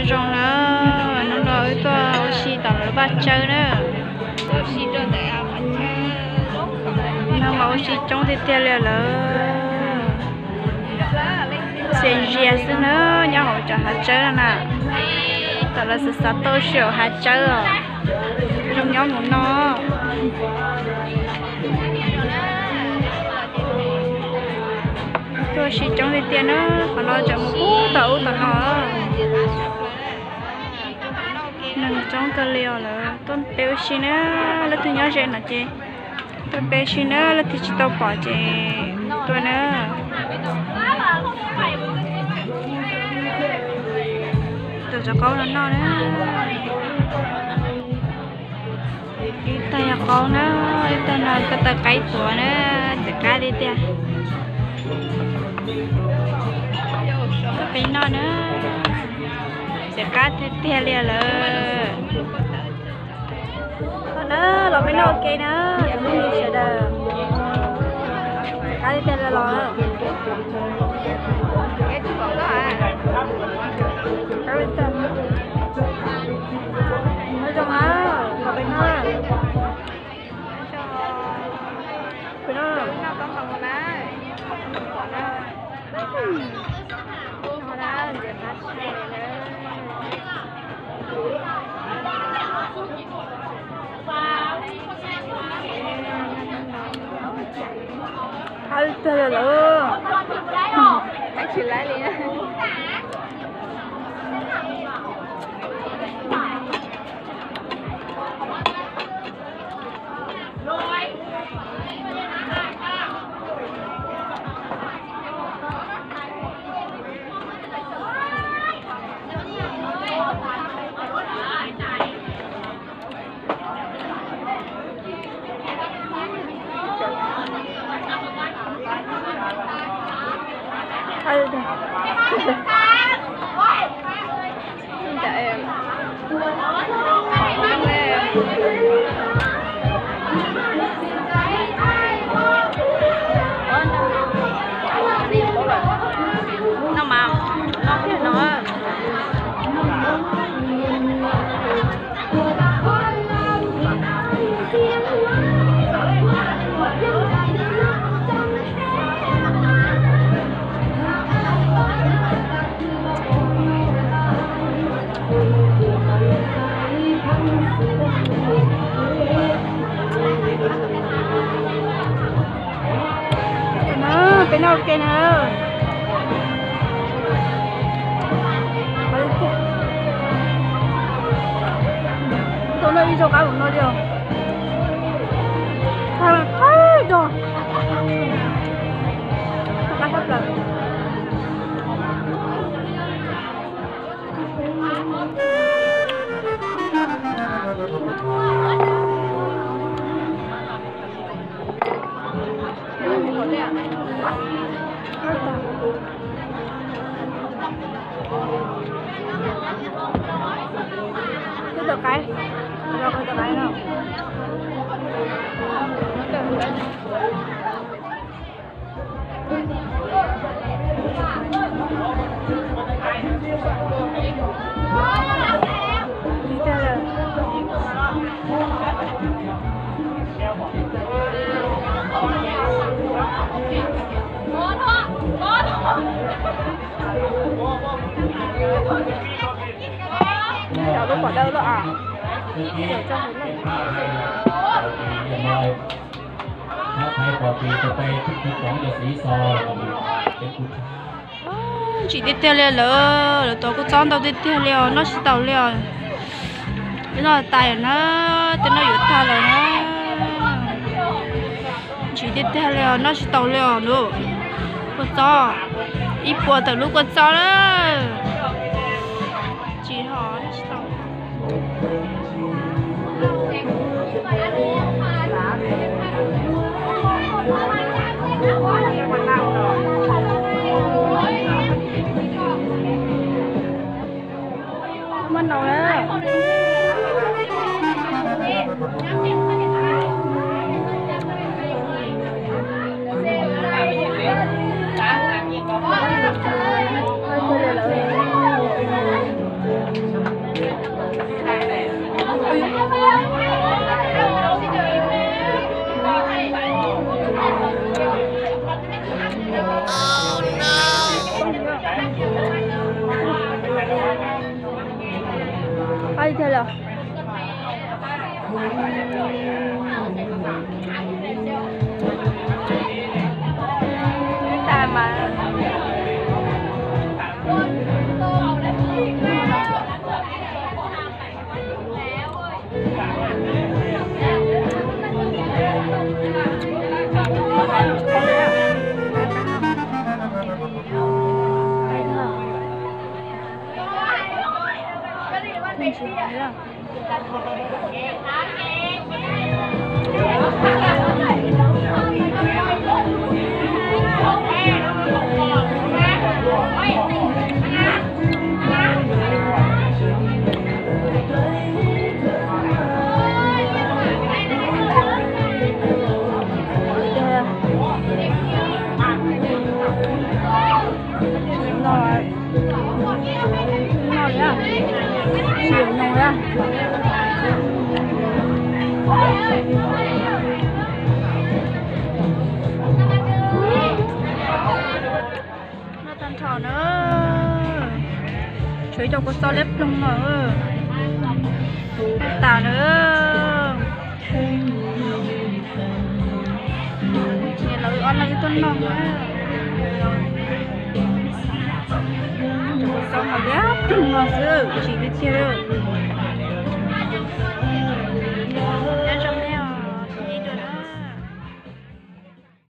Zoo na, hnub no wb tuaj ua si tom lawv vaj tsawb na. Neeg los ua si coob tiag tiag li lawm. Xiam zias xwb na, nyob hauv cov hav tsawb no na. Tom lawv xav xav tuaj ua si hauv hav tsawb os. Zoo nyob mus no. Tuaj ua si coob tiag tiag na, qhov no tseem mus pub tom ub tom no. Neeg coob kawg li os, lawv tuaj peb ua si na, leej twg nyob ze no ces tuaj peb ua si na, leej twg tsis tau pom ces tuaj na. Tuav cov qaub no noj na. Ib tag yog qaub na, ib tag no koj tau qaib tuav na, txiv qab tiag tiag. Peb noj na, txiv qab tiag tiag li lawm. Los na, los peb noj ua ke na, cov phooj ywg sawv daws. Qab tiag tiag li los. Nyob zoo na, los peb noj. Peb noj. Qab tiag li lawm. Tsis laib li. Peb noj ua ke na. Tau noj ib zaug qab los no li os. Qab qab zog. Qab sab plaws. Twb tau qaib, tau qaib no. Cov lub pom dawb loj a. Ntsim tiag tiag li lawm, lawv tuav kua txob ntau tiag tiag li os, noj tsis taus li os. Tej no tas na, tej no yuav tag lawm na. Ntsim tiag tiag li os, noj tsis taus li os nus. Kua txob, ib puas tawm lub kua txob na. Tsis ho noj tsis taus. Muaj nau na. Thiab los. No, no, no, no, no. Noj tag nrho na, tshuav ib co kua txob liab ploog no, tas na. Niam laus ob leeg tuaj noj na. Kua txob mas liab ploog no xwb, tsis li tiag li.